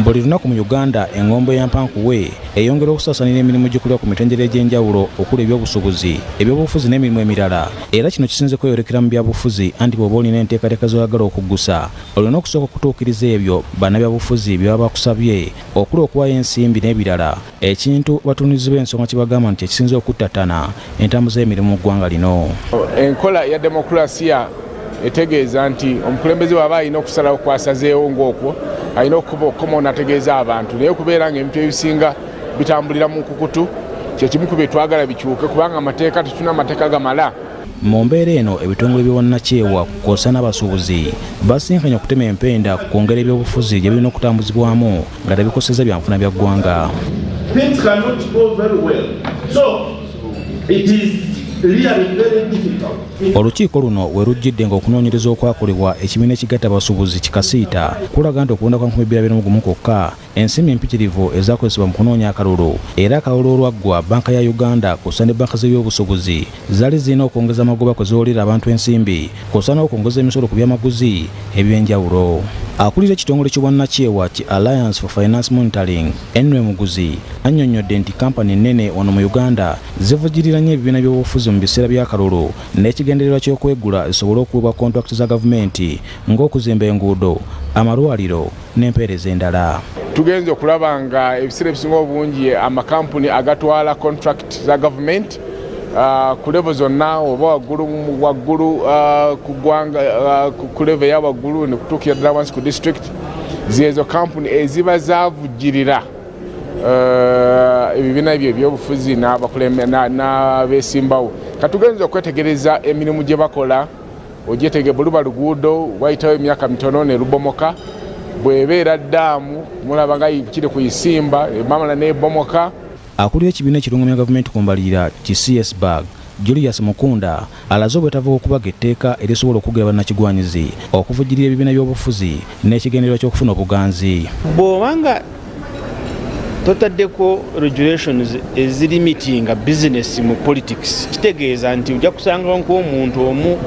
Buli lunaku mu Uganda engombo ya mpankuwe eyongera okusaasaanira emirimu egikolebwa ku mitendera egy'enjawulo okuli ebyobusuubuzi, ebyobufuzi n'emirimu emirala. Era kino kisinze kweyolekera mu byabufuzi anti bw'oba olina enteekateeka z'oyagala okuggusa olina okusooka okutuukiriza ebyo bannabyabufuzi bye baba bakusabye okuli okuwaayo ensimbi n'ebirala, ekintu abatunuulizi b'ensonga kye bagamba nti ekisinze okuttattana entambuza y'emirimu mu ggwanga lino. Enkola ya demokulasiya etegeeza nti omukulembeze bw'aba alina okusalawo kwasazeewo ng'okwo alina okuba okukomawo n'ategeeza abantu, naye okubeera ng'ebintu ebisinga bitambulira mu nkukutu kyekimu ku bye twagala bikyuke, kubanga amateeka tetulina amateeka gamala. Mu mbeera eno ebitongole by'obwannakyewa kw'ossa n'abasuubuzi basinkanye okutema empenda ku kwongera ebyobufuzi gye birina okutambuzibwamu nga tebikosezza byanfuna bya ggwanga. Things cannot go very well. So it is really very difficult. Olukiiko luno we lujjidde ng'okunoonyereza okwakolebwa ekibiina ekigatta abasuubuzi kikasiita kulaga nti okulonda kwa 2021 kwokka ensimbi empitirivu ezakozesebwa mu kunoonya akalulu, era akalulu olwaggwa Bbanka ya Uganda kw'ossa ne bbanka z'ebyobusuubuzi zaali zirina okwongeza amagoba kwe ziwolera abantu ensimbi kw'ossa n'okwongeza emisolo ku byamaguzi eby'enjawulo. Akulira ekitongole ky'obwannakyewa ki Alliance for Finance Monitoring, Henry Muguzi, annyonnyodde nti kampani ennene wano mu Uganda zivujjirira nnyo ebibiina by'obufuzi mu biseera by'akalulu n'ekigendererwa ky'okwegula zisobole okuweebwa kontrakiti za gavumenti ng'okuzimba enguudo, amalwaliro n'empeereza endala. Tugenze okulaba nga ebiseera ebisinga obungi amakampuni agatwala contract za gavumenti ku level zonna, oba waggulu waggulu ku ggwanga, ku level eya waggulu nekutuukira ddala wansi ku district, zeezo kampuni eziba zavujjirira ebibiina ebyo ebyobufuzi n'abeesimbawo. Katugenza okwetegereza emirimu gye bakola, ogyetege bwe luba luguudo wayitawo emyaka mitono ne lubomoka, bw'ebeera ddaamu mulaba nga kiri ku Isimba emamala n'ebomoka. Akulira ekibiina ekirungamya gavumenti ku mbalirira ki CSBAG, Julius Mukunda, alaze obwetaavu bw'okubaga etteeka erisobola okugira bannakigwanyizi okuvujjirira ebibiina by'obufuzi n'ekigendererwa ky'okufuna obuganzi. Bw'obanga totaddeko regulations ezilimitinga business mu politics, kitegeeza nti ojja kusanga nk'omuntu omu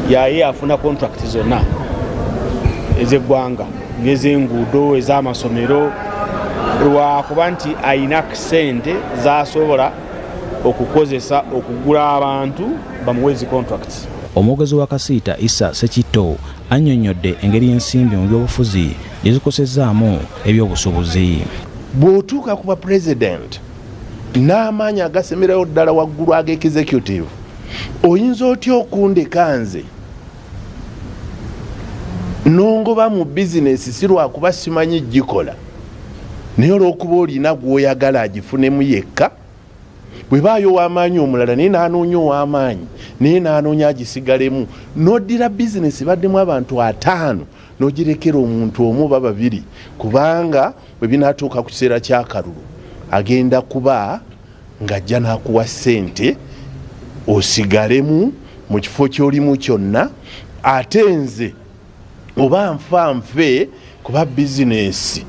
yaye afuna contract zonna ez'eggwanga, ng'ez'enguudo, ez'amasomero, lwakuba nti ayina sente zasobola okukozesa okugula abantu bamuwe ezi contracts. Omwogezi wa Kasiita, Isa Sekitto, annyonnyodde engeri y'ensimbi mu byobufuzi gye zikosezzaamu ebyobusuubuzi. Bw'otuuka ku ba president n'amaanyi agasemerayo ddala waggulu ag'executive, oyinza otya okundeka nze nongoba mu bizinesi si lwakuba simanyi gikola, naye olw'okuba olina gw'oyagala agifunemu yekka? Bwe baayo ow'amaanyi omulala naye n'anoonya ow'amaanyi naye n'anoonya agisigalemu, n'oddira bizinesi baddemu abantu 50 n'ogirekera omuntu omu oba babiri, kubanga bwe binaatuuka ku kiseera ky'akalulu agenda kuba ng'ajja n'akuwa ssente osigalemu mu kifo ky'olimu kyonna, ate nze oba nfa nfe kuba bizinesi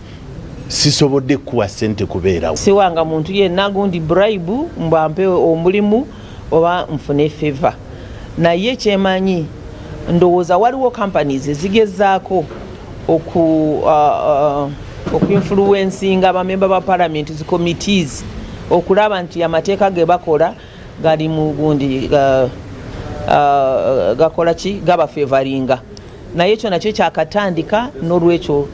sisobodde kukuwa ssente kubeerawo. Siwanga muntu yenna gundi bribe mbwampe omulimu oba nfune favor, naye kyemanyi ndowooza waliwo companies ezigezaako okuinfluencinga abamemba ba parliament, zi committees, okulaba nti amateeka ge bakola gali mu gundi gakola ki gabafavoringa, naye ekyo nakyo kyakatandika, n'olwekyo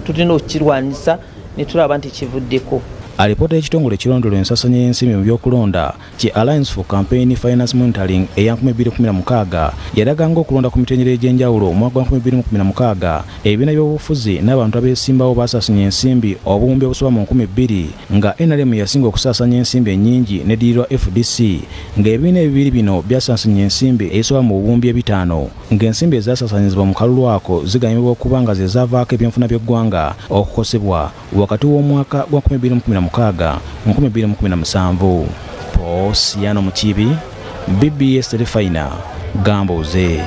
tulina okukirwanyisa ne tulaba nti kivuddeko. Alipoota y'ekitongole ekirondoola ensaasaanya y'ensimbi mu byokulonda ki Alliance for Campaign Finance Monitoring eya 2016 yalaga ng'okulonda ku mitendera egy'enjawulo mu mwaka gwa 2016 ebibiina by'obufuzi n'abantu abeesimbawo baasaasaanya ensimbi obuwumbi obusoba mu 2000, nga NRM yasinga okusaasaanya ensimbi ennyingi neddirirwa FDC, ng'ebibiina ebibiri bino byasaasaanya ensimbi ezisoba mu buwumbi 500, ng'ensimbi ezasaasaanyizibwa mu kalulu ako ziganyibwa okuba nga ze zaavaako ebyenfuna by'eggwanga okukosebwa wakati w'omwaka gwa 2016 2017. Posiano Mukiibi, BBS Terefayina, Gambuuze.